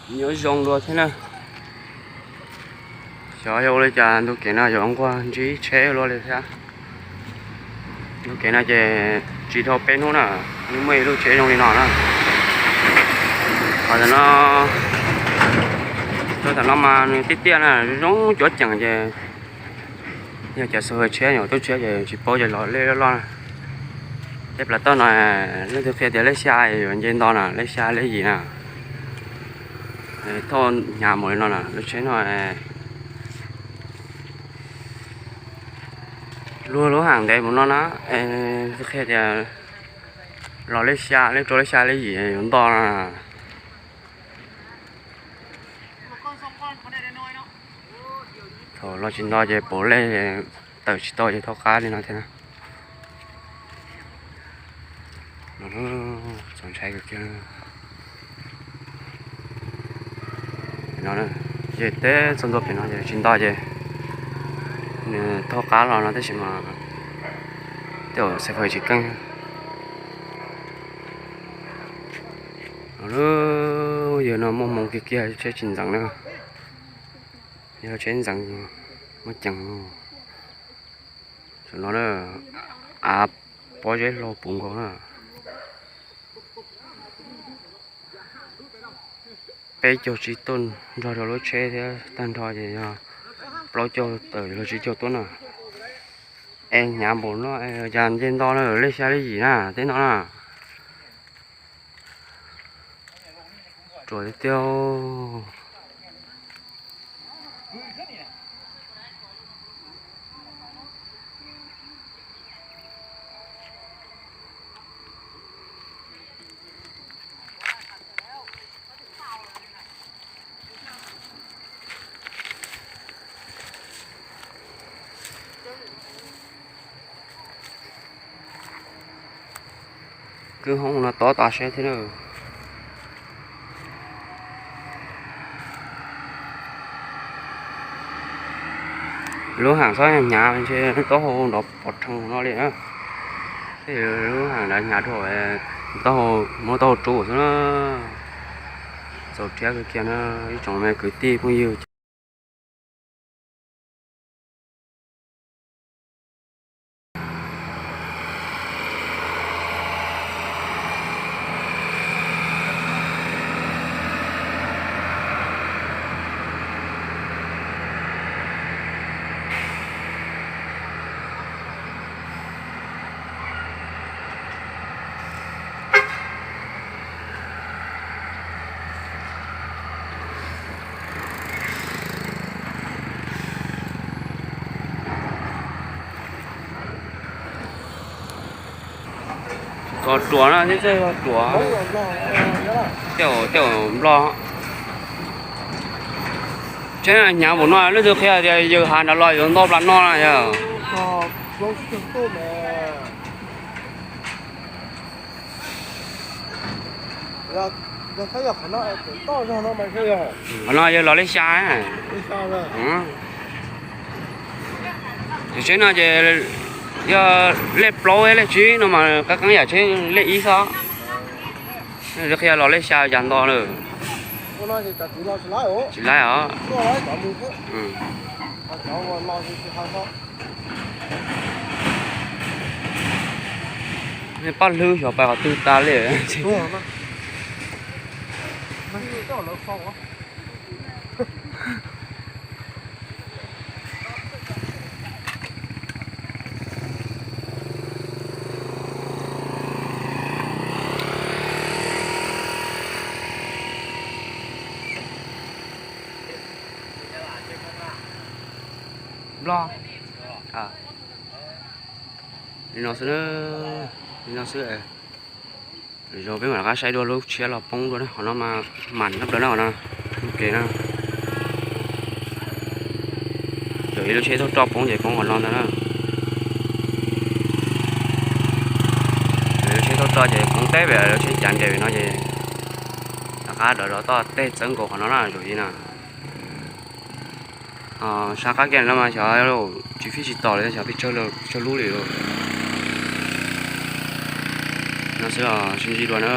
Nyob zoo dua thiab na. Xyov yog ua li cas ntu kev no yuav nquag ntsib tsheb luaj li thiab. Ntu kev no ces tsis dhau peb hnub na, yeej muaj ib lub tsheb zoo li no na. Qhov tam no, rau tam no mas nws tiaj tiaj na, zoo cuav ceem ces yog cov xu hw tshiab nyuam tub tshiab ces tsis paub ces los lej loj loj na. Tej plaws toj no leej twg qhia tias lej xya yuav nce nto na, lej xya lej yim na. Thauj hnyav mus li no na, lub tsheb no luag lub ham ntev mus no na, qhia tias los lej xya, lej rau lej xya lej yim yuav nto na. Thaum los tsis nto ces puav leej tawm tsis tau ces thauj qab li no thiab na. Txaus ntshai kawg kiag. Ces teb txog ntua pem no ces tsis nto ces nws thauj qab los no tab sis mas tej zaum xav fawm tsis keej. Yawg no muaj hmoo kiag kiag tsheb tsis ntxeev na. Yog tsheb ntxeev muaj ceem. Tam no av pob zeb hlau puv nkaus na. Peb caug tsib tuaj nrog rau lub tsheb thiab tag nrho ces yog plaub caug tawm los tsib caug tuaj na. Es hnyav npaum no cas nce nto na, lej xya lej yim na tej no na. Ruam tiag tiag. Kwj hoob no tob tas seb thiab na. Lub haam txhob hnyav ntshe taub hau nrov pov rhees no li na. Tej lub haam nrad hnyav dhau, taub hau muab taub hau rub xwb na. Txaus rhiab kawg kiag na ib tsoom me kwv tij phooj ywg. Txog ruam na, txog ruam. Tej, tej nplog. Tsheb hnyav npaum no leej twg qhia tias yawg hav nrad los yuav nto plas no na yog. Qhov no yog los lej xya. Tsheb no ces yog lej plaub lej tsib no mas qab qeeb yam tsheb lej ib xwb. Qhia los lej xya cas nto lawm. Tsis laib os. Nej pab hlwb xyov pais qhov twg tas li. Nplog. Li no xwb, li no xwb. Lwm zaus peb mam rov qab saib dua lub tshiab los poob dua na, qhov no mas mam nyob plaws na, qhov no ua ke na. Thaum ib lub tsheb tuaj roj poob ces poob qhov no ntag na. Lub tsheb tuaj roj ces poob teb pem, lub tsheb cav nres pem no ces rov qab dov dov toj tej txawb nkaus qhov no na zaum ib na. Sab qab kiag no mas xyov tsis fij tsis tom li, xyov pes tsawg lub li lawm. No xwb los sib ntsib dua na.